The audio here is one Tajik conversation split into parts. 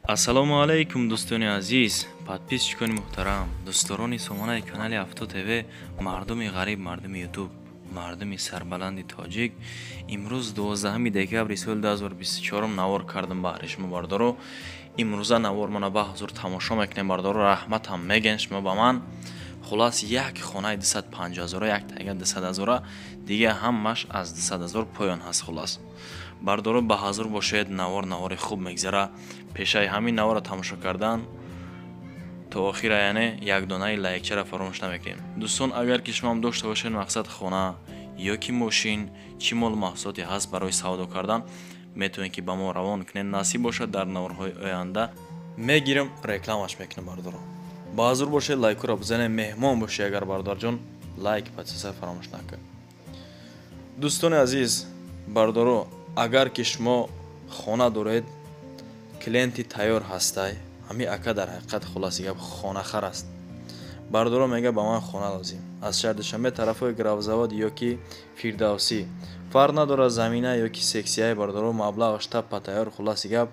Ассалому алайкум, дӯстони азиз, подписчикони муҳтарам, дӯстдорони сомонаи канали Авто ТВ, мардуми ғариб, мардуми Ютуб, мардуми сарбаланди тоҷик. Имрӯз 12 декабри соли 2024 навор кардам баҳри шумо, бардоро. Имрӯза навор мана ба ҳузур тамошо мекунем, бардоро, раҳмат ҳам мегӯен шумо ба ман. Хулас, як хонаи 250 ҳазора, як тайга 200 ҳазора, дига ҳамаш аз 200 ҳазор поён ҳаст. Хулас, бардоро, ба ҳазур бошед, навор навори хуб мегзара. Пешаи ҳамин наворро тамошо кардан то охира, яъне як донаи лайкчаро фаромӯш намекунем. Дӯстон, агар ки шумоам дошта бошед мақсад хона ё ки мошин, чӣ молу маҳсулоте ҳаст барои савдо кардан, метавонед ки ба мо равон кунед. Насиб бошад, дар наворҳои оянда мегирам, рекламаш мекунам, бардоро. Ба ҳазур бошед, лайкҳоро бизанед, меҳмон бошед агар, бародарҷон, лайк подписка фаромӯш накунед. Дӯстони азиз, бардоро, агар ки шумо хона доред, клиенти тайёр ҳастай, ҳамин ака дар ҳақиқат, хулоси гап, хонахар аст. Бардоро, мега, ба ман хона лозим аз шаҳри Душанбе, тарафҳои Графзавод ё ки Фирдавсӣ, фарқ надорад, замина ё ки сексияи. Бардоро, маблағаш таппа тайёр, хулоси гап,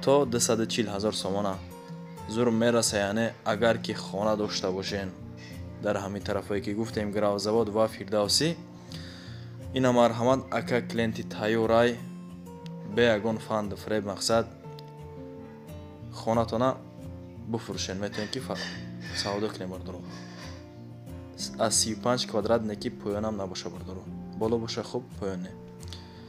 то 240 ҳазор сомона зур мераса. Яъне агар ки хона дошта бошен дар ҳамин тарафҳое ки гуфтем, Графзавод ва Фирдавсӣ, ина марҳамат, ака клиенти тайёрай, бе ягон фанду фиреб. Мақсад, хонатона буфурӯшен, метавонед ки савдо кунем, бардоро. Аз 35 квадрат неки поёнам набоша, бардоро, боло боша хуб, поён не.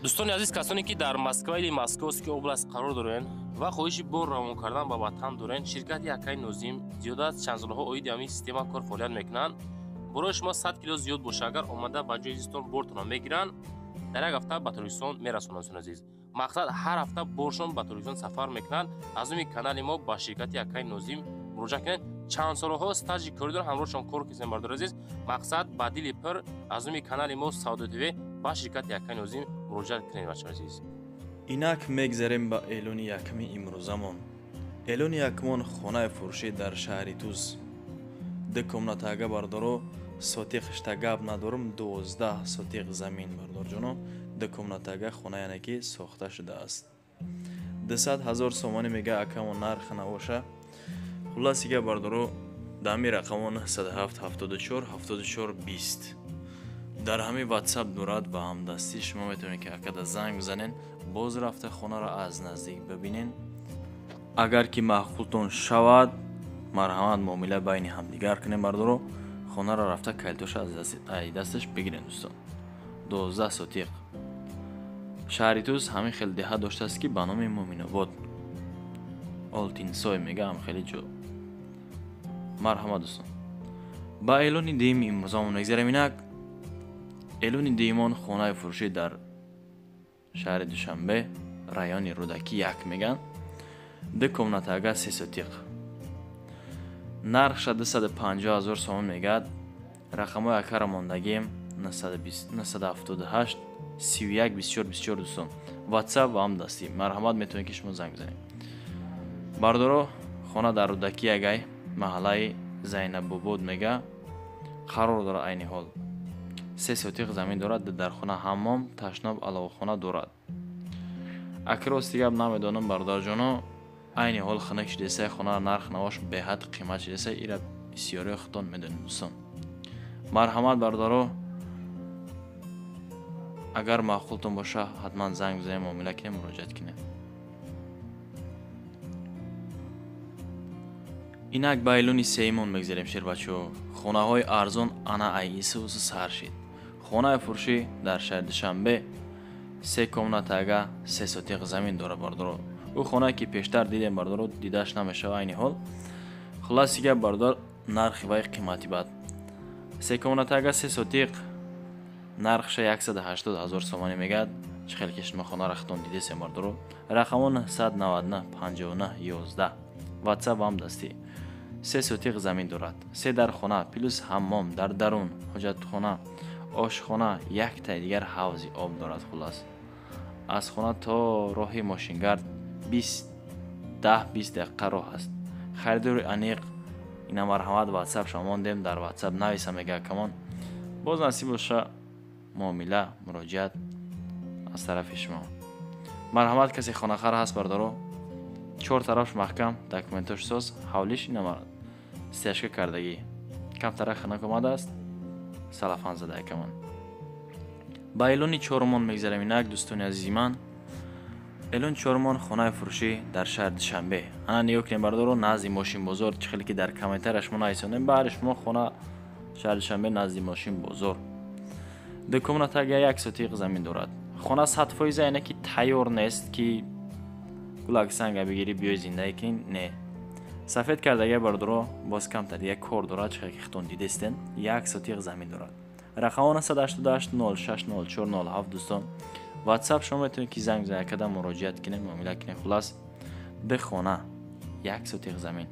Дӯстони азиз, касоне ки дар Москва или Московский область қарор дорен ва хоҳиши бор равон кардан ба ватан дорен, ширкати акаи Нозим зиёда аз чанд солҳо оиди ҳамин система кор фаъолият мекунанд. Борои шумо 100 кило зиёд боша, агар омада ба ҷои зистон бортонро мегиранд, дар як ҳафта ба Тоҷикистон мерасонанд. Дӯстони азиз, мақсад, ҳар ҳафта боршон ба Тоҷикистон сафар мекунанд. Аз номи канали мо ба ширкати акаи Нозим муроҷиат кунед. Чанд солҳо стажи корӣ доранд, ҳамроҳшон кор кунед, бардори азиз. Мақсад, ба дили пир аз номи канали мо Савдо ТВ ба ширкати акаи Нозим муроҷиат кунед, бачаҳои азиз. Инак мегзарем ба эълони якми имрӯзамон. Эълони якмон хонаи фурӯшӣ дар шаҳри Туз, ду комнатага, бардоро, сотиқшта гап надорам, 12 сотиқ замин, бардорҷоно, ду комнатага хона, яъне ки сохта шудааст. 200 ҳазор сомонӣ мега акамо нарх набоша. Хулоси гап, бардоро, дами рақамо 907 74 74 20 дар ҳамин ватсап дорад ва ҳамдастӣ шумо метавонед ки акада занг бизанед, боз рафта хонаро аз наздик бибинед. Агар ки маъқултон шавад, марҳамат, муомила байни ҳамдигар кунем, бардоро, хонаро рафта калитоша аз дасташ бигиред. Дӯстон, 12 сотиқ, шаҳри Туз, ҳамин хел деҳа доштааст ки ба номи Муъминобод, Олтинсой мега, ҳам хеле ҷо. Марҳамат, дӯстон, ба эълони дуюми имрӯзамон мегзарем. Инак эълони дуюмон хонаи фурӯшӣ дар шаҳри Душанбе, райони Рӯдакӣ як меган, ду комнатага, се сотиқ, нархша 250 ҳазор сомон мегӯяд. Рақамҳои акара мондагием: 978 31 24 24. Дӯстон, ватсап ва ҳам дастӣ, марҳамат, метавонед ки шумо занг бизанед. Бардоро, хона дар Рӯдакӣ ягай, маҳаллаи Зайнабобод мега, қарор дорад. Айни ҳол се сотиқ замин дорад, дархона, ҳаммом, ташноб, аловхона дорад. Аки рости гап намедонам, бародарҷоно, айни ҳол хунук шудесай, хона нарх навош беҳад қимат шудесай, ира бисёриё худтон медонед. Дӯстон, марҳамат, бародаро, агар маъқултон боша, ҳатман занг бизанед, муомила кунед, муроҷиат кунед. Инак ба эълони сеюмон мегзарем, шербачаҳо. Хонаҳои арзон ана ай исусу сар шид. Хонаи фурӯшӣ дар шаҳри Душанбе, се комнатага, се сотиқ замин дорад, бардоро. Ӯ хонае ки пештар дидем, бардоро, дидааш намешава айни ҳол. Хулоси гап, бардор, нархи вай қимати бад. Се комнатага, се сотиқ, нархша 180 ҳазор сомонӣ мегӯяд. Чӣ хеле ки шумо хонара худтон дидесем, бардоро. Рақамо 999 59 11, ватсап ҳам дастӣ. Се сотиқ замин дорад, се дархона плюс ҳаммом дар дарун, ҳоҷатхона, ошхона, яктаи дигар ҳавзи об дорад. Хулас, аз хона то роҳи мошингард 10-20 дақиқа роҳ аст. Харидори аниқ ина марҳамат, ватсапша мондем, дар ватсап нависа, мега акамон. Боз насиб боша, муомила, муроҷиат аз тарафи шумо. Марҳамат, касе хонахар ҳаст, бардоро. Чор тарафш маҳкам, документош соз, ҳавлиш инама стяжка кардагӣ. Камтара хунук омадааст, салафан зада якамон. Ба эълони чорумон мегзарем инак, дӯстони азизи ман. Эълони чорумон хонаи фурӯшӣ дар шаҳри Душанбе. Ана нигоҳ кунем бародаро, назди мошинбозор, чӣ хеле ки дар комментария шумо нависондем, баҳри шумо хона шаҳри Душанбе назди мошинбозор. Ду комнатага як сотиқ замин дорад. Хона 100%, яъне ки тайёр нест ки гулак санга бигирӣ биёй зиндагӣ кунӣ, не. Сафед кардагия бародаро, боз камтар як кор дорад, чӣ хеле ки худтон дидестен, як сотиқ замин дорад. Рақамон 188 06 04 07 дӯстон. WhatsApp шумо метавонед ки занг бизанед, када муроҷиат кунед, муомила кунед. Хулас, ду хона, як сотиқ замин.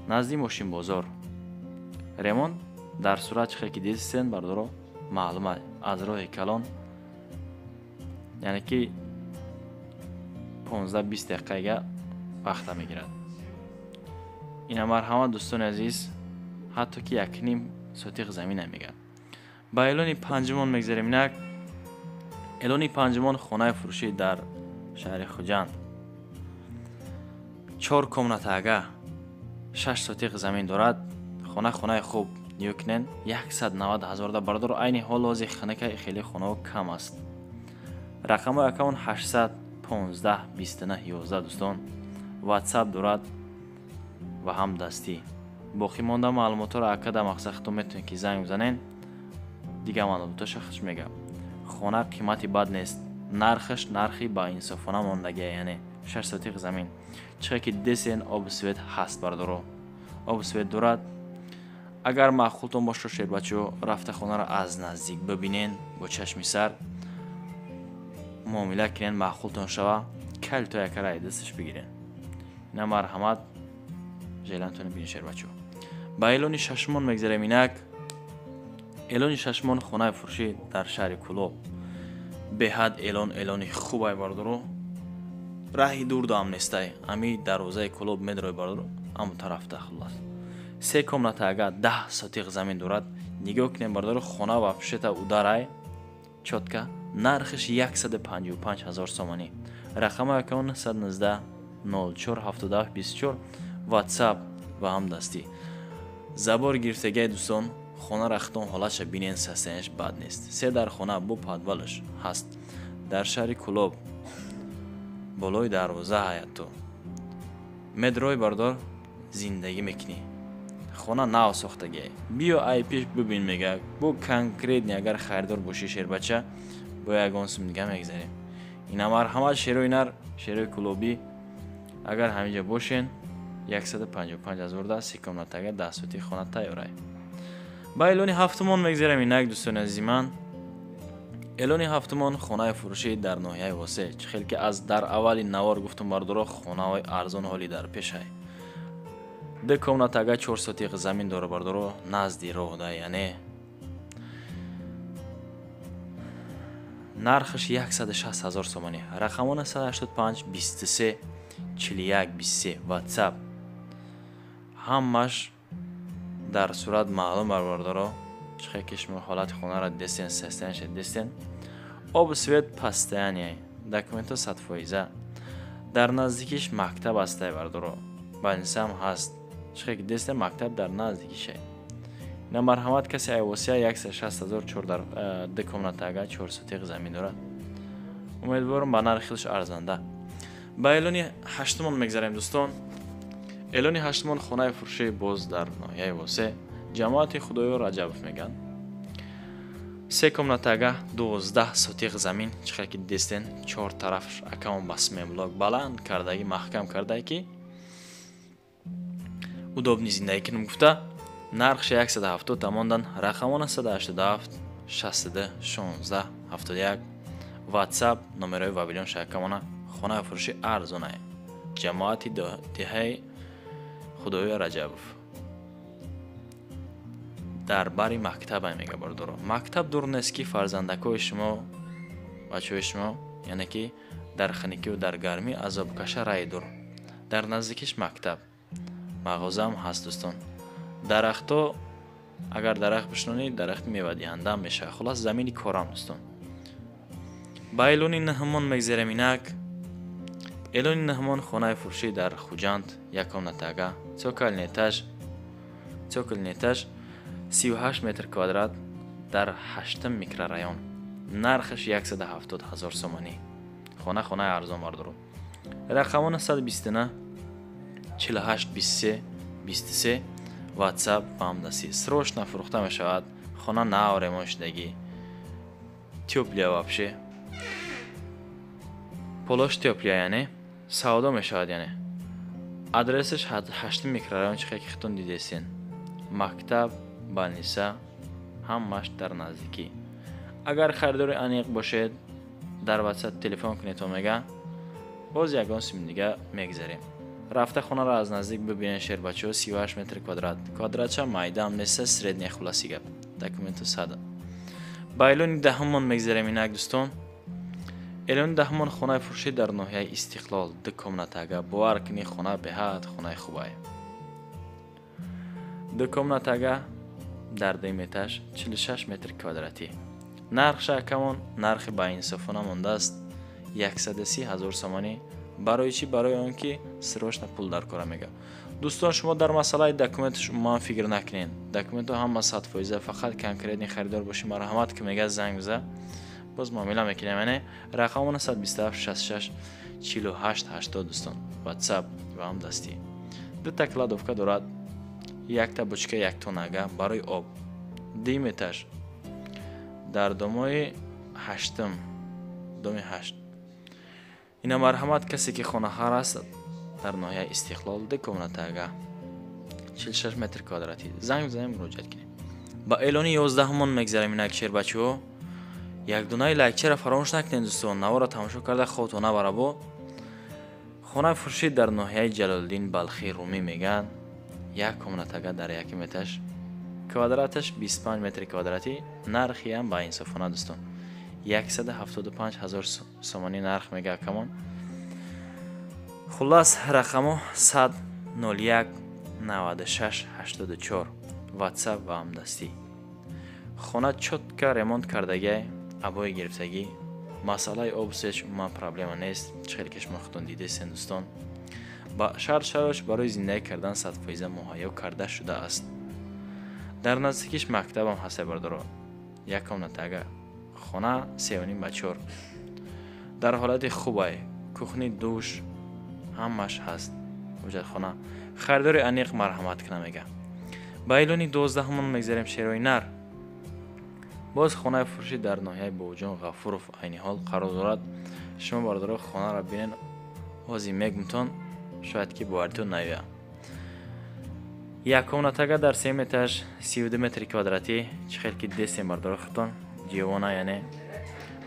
Назди мошинбозор. Ремонт дар сурат чӣ хеле ки дидестен бародаро, маълум аз роҳи калон, яъне ки 15-20 дақиқага вақта мегирад. Ина марҳамат дӯстони азиз, ҳатто ки 1.5 сотиқ замина мегирад. Ба эълони панҷумон мегзарем инак. Эълони панҷумон хонаи фурӯшӣ дар шаҳри Хуҷанд. 4 комнатага, 6 сотиқ замин дорад. Хона хонаи хуб, нигоҳ кунед, 190 ҳазор да бародаро, айни ҳол ҳозир хунукаи хеле хонаҳо кам аст. Рақамҳои акамон 815 29 11 дӯстон. WhatsApp дорад ва ҳам дастӣ. Боқӣ монда маълумотҳоро ака дар мақсад худтон метавонед ки занг бизанед, дигар маълумотҳоша худш мегӯяд. Хона қимати бад нест, нархаш нархи баинсофона мондагия, яъне 6 сотиқ замин. Чӣ ки десен обу свет ҳаст бародаро, обу свет дорад. Агар маъқултон бошад шербачаҳо, рафта хонаро аз наздик бибинен, бо чашми сар муомила кунен, маъқултон шава, калито якара ай дасташ бигирен. Ина марҳамат, желантон бинен шербачаҳо. Ба эълони шашумон мегзарем инак. Эълони шашумон хонаи фурӯшӣ дар шаҳри Кӯлоб. Беҳад эълон, эълони хубай бародаро. Раҳи дур даам нестай. Ами дарвозаи Кӯлоб медрой бародаро, ҳамон тарафта хуллас. 3 комната ага 10 сотиқ замин дорад. Нигоҳ кунем бародаро, хона ва пушета ударай чётка. Нархиш 155 ҳазор сомонӣ. Рақамҳои акамон 919 04 77 24, WhatsApp ва ҳам дастӣ. Забор гирифтагиай дӯстон, хона рахтон ҳолатша бинен, состоянияш бад нест. 3 дар хона бо подвалаш ҳаст. Дар шаҳри Кӯлоб болои дарвоза ҳаятто. Медрой бардор зиндагӣ мекунӣ. Хона нав сохтагиай. Биё ай пеш бибин мега. Бо конкретни агар харидор бошӣ шербача, бо ягон сум дига мегзарем. Ина марҳамат шерои нар, шерои Кӯлобӣ. Агар ҳаминҷа бошен, 155 ҳазор да 3 комнатага 10 сотиқ хона тайёрай. Ба эълони ҳафтумон мегзарем инак дӯстони азизи ман. Эълони ҳафтумон хонаи фурӯшӣ дар ноҳияи Восе. Чӣ хел ки аз дар аввали навор гуфтум бародаро, хонаҳои арзон ҳоли дар пешай. 2 комнатага 4 сотиқ замин дора бародаро, назди роҳда, яъне нархаш 160 ҳазор сомонӣ. Рақамон 185 23 41 23, WhatsApp. Ҳамаш дар сурат маълум бародаро, чӣ хел ки шумо ҳолати хонаро дестен, состоянияша дестен. Обу свет постояние, документҳо 100%. Дар наздикиш мактаб ҳастай бародаро, больницаам ҳаст. Чӣ хел ки дестен мактаб дар наздикишай. Ина марҳамат касе айвосия 160 ҳазор 4 дар 2 комнатага 4 сотиқ замин дорад. Умедворам ба нархи худаш арзанда. Ба эълони ҳаштумон мегзарем дӯстон. Эълони ҳаштумон хонаи фурӯшӣ боз дар ноҳияи Восе, ҷамоати Худоё Раҷабов мегӯянд. 3 комнатага 12 сотиқ замин, чӣ хел ки дидестен, 4 тараф акамон ба смеблок баланд кардагӣ, маҳкам кардае ки удобни зиндагӣ кунем гуфта. Нархш 170 тамондан, рақамон 187 62 16 71, WhatsApp номерои Вавилон шакамона. Хонаи фурӯшӣ арзонае. Ҷамоати деҳаи Худоё Раҷабов. Дар бари мактабай мега бародаро. Мактаб дур нест ки фарзандакҳои шумо, бачаҳои шумо, яъне ки дар хунукиву дар гармӣ азобкаша рай дур. Дар наздикиш мактаб, мағозаам ҳаст дӯстон. Дарахтҳо агар дарахт бишнонӣ, дарахти мевадиҳандаам мешавад. Хулас замини корам дӯстон. Ба эълони нӯҳумон мегзарем инак. Эълони наҳмон хонаи фурӯшӣ дар Хуҷанд, як комнатага, цокольный этаж, 38 метр квадрат дар 8 микрорайон. Нархаш 170 000 сомонӣ. Хона хонаи арзон бардору. Рақамон 129 48 23 23, WhatsApp ва ҳамдастӣ. Срочно фурӯхта мешавад. Хона нав ремонт шудагӣ. Тёплая вообще. Полош тёплая, яъне савдо мешавад, яъне. Адресаш 8 микрорайон, чихе ки хитон дидесен. Мактаб, больница ҳамаш дар наздикӣ. Агар харидори аниқ бошед, дар WhatsApp телефон кунед, то мега боз ягон сим дига мегзарем. Рафта хонаро аз наздик бибинед, шербачаҳо. 38 метр квадрат. Квадратча майдаам неста, средняя, хулоси гап. Документу сада. Ба эълони даҳумон мегзарем инак, дӯстон. Эълони даҳумон хонаи фурӯшӣ дар ноҳияи Истиқлол, ду комнатага. Бовар кунӣ, хона беҳад хонаи хубае. Ду комнатага дар дуюм этаж, 46 метр квадратӣ. Нархша акамон нархи баинсофона мондааст, 130 000 сомонӣ. Барои чӣ? Барои он ки срочно пул дар кора мега. Дӯстон, шумо дар масъалаи документаш умуман фикр накунед. Документҳо ҳама 100%, фақат конкретный харидор бошӣ, марҳамат ки мега занг биза, боз муомила мекунем. Яъне рақамон 127 66 48 80, дӯстон. WhatsApp ва ҳам дастӣ. Дута кладовка дорад, якта бочка як тоннага барои об. Дуюм этаж дар домои ҳаштум, доми ҳашт. Ина марҳамат, касе ки хонахар аст дар ноҳияи Истиқлол, ду комнатага, 46 метр квадратӣ, занг бизанем, муроҷиат кунем. Ба эълони ёздаҳумон мегзарем инак, шербачаҳо. Якдунаи лайкчаро фаромӯш накунед, дӯстон. Наворро тамошо карда хобтон набарабо. Хонаи фурӯшӣ дар ноҳияи Ҷалолиддин Балхӣ Румӣ мегӯянд, як комнатага дар якум этаж, квадраташ 25 метри квадратӣ. Нархиам баинсофона, дӯстон, 175 000 сомонӣ нарх мега акамон. Хуллас, рақамо 100 01 96 84, WhatsApp ва ҳамдастӣ. Хона чётко ремонт кардагиай, обои гирифтагӣ. Масъалаи обу свет умуман проблема нест, чӣ хеле ки шумо худтон дидесен, дӯстон. Ба шарт шарош барои зиндагӣ кардан 100% муҳайё карда шудааст. Дар наздикиш мактабам ҳаст, бардоро. Як комнатага, хона 3,5 ба 4. Дар ҳолати хубай, кухни, душ ҳамаш ҳаст. Ҳуҷҷатхона. Харидори аниқ марҳамат кина мега. Ба эълони дувоздаҳумон мегзарем, шерои нар. Боз хонаи фурӯшӣ дар ноҳияи Бобоҷон Ғафуров айни ҳол қарор дорад. Шумо бардоро хонаро бинен, ҳозир мегумтон, шояд ки боваритон наёяд. Як комнатага дар сеюм этаж, 32 метри квадратӣ, чӣ хел ки дестем, бардоро худтон, ҷивона, яъне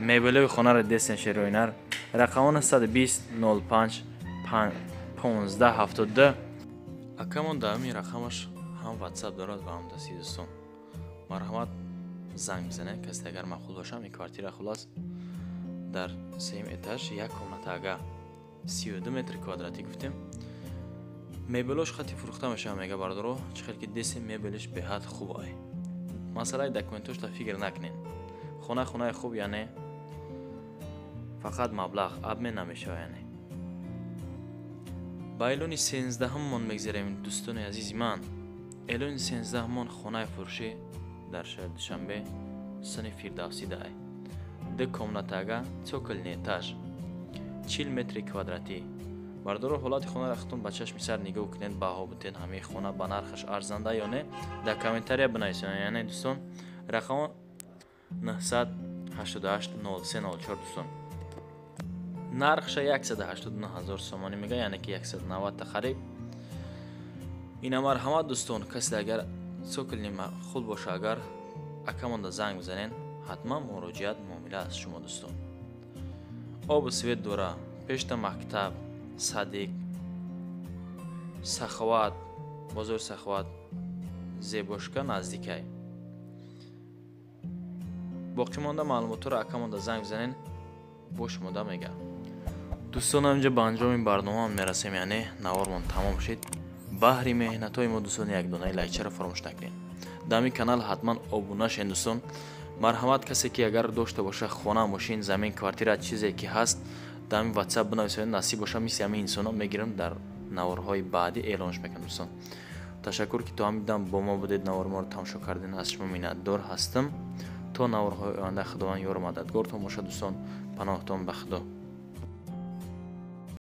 мебелои хонаро дестен, шерои нар. Рақамон 120 05 15 72. Акамон дар ҳамин рақамаш ҳам WhatsApp дорад ва ҳам дастӣ, дӯстон. Марҳамат, занг бизанед, касе агар маъқул бошам ин квартира. Хуллас, дар сеюм этаж, як комнатага, 32 метри квадратӣ гуфтем. Мебелош хати фурӯхта мешавад мега, бардоро. Чӣ хел ки десем, мебелиш беҳад хуб ай. Масъалаи документошта фикр накунед. Хона хонаи хуб, яъне фақат маблағ обмен намешавад, яъне. Ба эълони сенздаҳуммон мегзарем, дӯстони азизи ман. Эълони сенздаҳуммон хонаи фурӯшӣ дар шаҳри Душанбе, сини Фирдавсӣ дай. Ду комнатага, цокольный этаж, 40 метри квадратӣ. Бардоро, ҳолати хонаро худтон ба чашми сар нигоҳ кунед, баҳо бутен, ҳамаи хона ба нархаш арзанда ё не, дар комментария бинависед. Яъне, дӯстон, рақамо 988 03 04, дӯстон. Нархша 189 000 сомонӣ мега, яъне ки 190 та хариб. Ина марҳамат, дӯстон, касе агар цокольный маъқул боша, агар акамонда занг бизанен, ҳатман муроҷиат муомила аз шумо, дӯстон. Обу свет дора, пешта мактаб, садик, Саховат, бозори Саховат, Зебошка наздикай. Боқӣ монда маълумотҳоро акамонда занг бизанен, бо шумода мега. Дӯстон, инҷа ба анҷоми барномаам мерасем, яъне навормон тамом шид. Баҳри меҳнатҳои мо, дӯстон, якдонаи лайкчаро фаромӯш накунед. Дар ҳамин канал ҳатман обуна шед, дӯстон. Марҳамат, касе ки агар дошта боша хона, мошин, замин, квартира, чизе ки ҳаст, Дар ҳамин WhatsApp бинависед, насиб боша, мисли ҳамин инсонҳо мегирам, дар наворҳои баъдӣ эълонш мекунам. Дӯстон, ташаккур, ки то ҳамин дам бо мо будед, навори моро тамошо кардем. Аз шумо миннатдор ҳастам. То наворҳои оянда, Худованд ёру мададгортон бошад. Дӯстон, паноҳтон ба Худо.